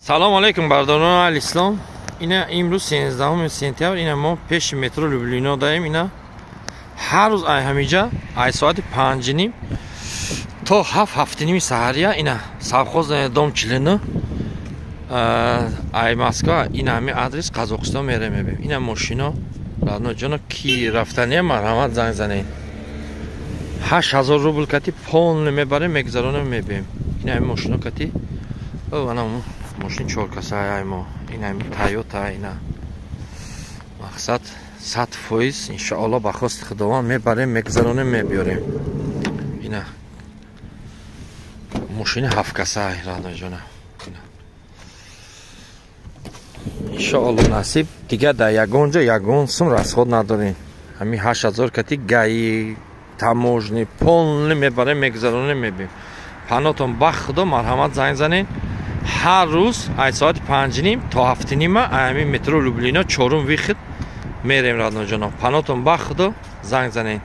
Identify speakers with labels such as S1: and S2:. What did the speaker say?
S1: Салом алейкум, бародарони аҳли ислом. Ина имрӯз 13 сентябр, ина мо пеши метро Люблино даем. Ина ҳар рӯз ай ҳамиҷа ай соати 5:30 то 7, 7:30 саҳария, ина совхоз дом 49, ай Москва, ина ҳами адрес, Қазоқистон мерем, мебем. Ина мошино, родной ҷоно, ки рафтания, марҳамат, занг занед. 8000 рубл кати полный мебарем, мегузаронем, мебем. Ина ҳами мошино кати, ана мошин чоркаса ай мо, ина ҳами Тойота. Ина мақсад 100%, иншоалло, ба хости Худованд мебарем, мегузаронем, мебиёрем. Ина мошини ҳафткаса, родной ҷона. Иншоалло, насиб, дигар дар ягон ҷо ягон сум расход надорем. Ҳамин 8000 кати ГАИ, таможня, полный мебарем, мегузаронем, мебием. Панотон ба Худо, марҳамат, занг занед. Ҳар рӯз ай соати 5:30 то 7:30 ҳамин метро Люблино, чорум выход, мерем. Родной ҷоно, панотон ба Худо, занг занед.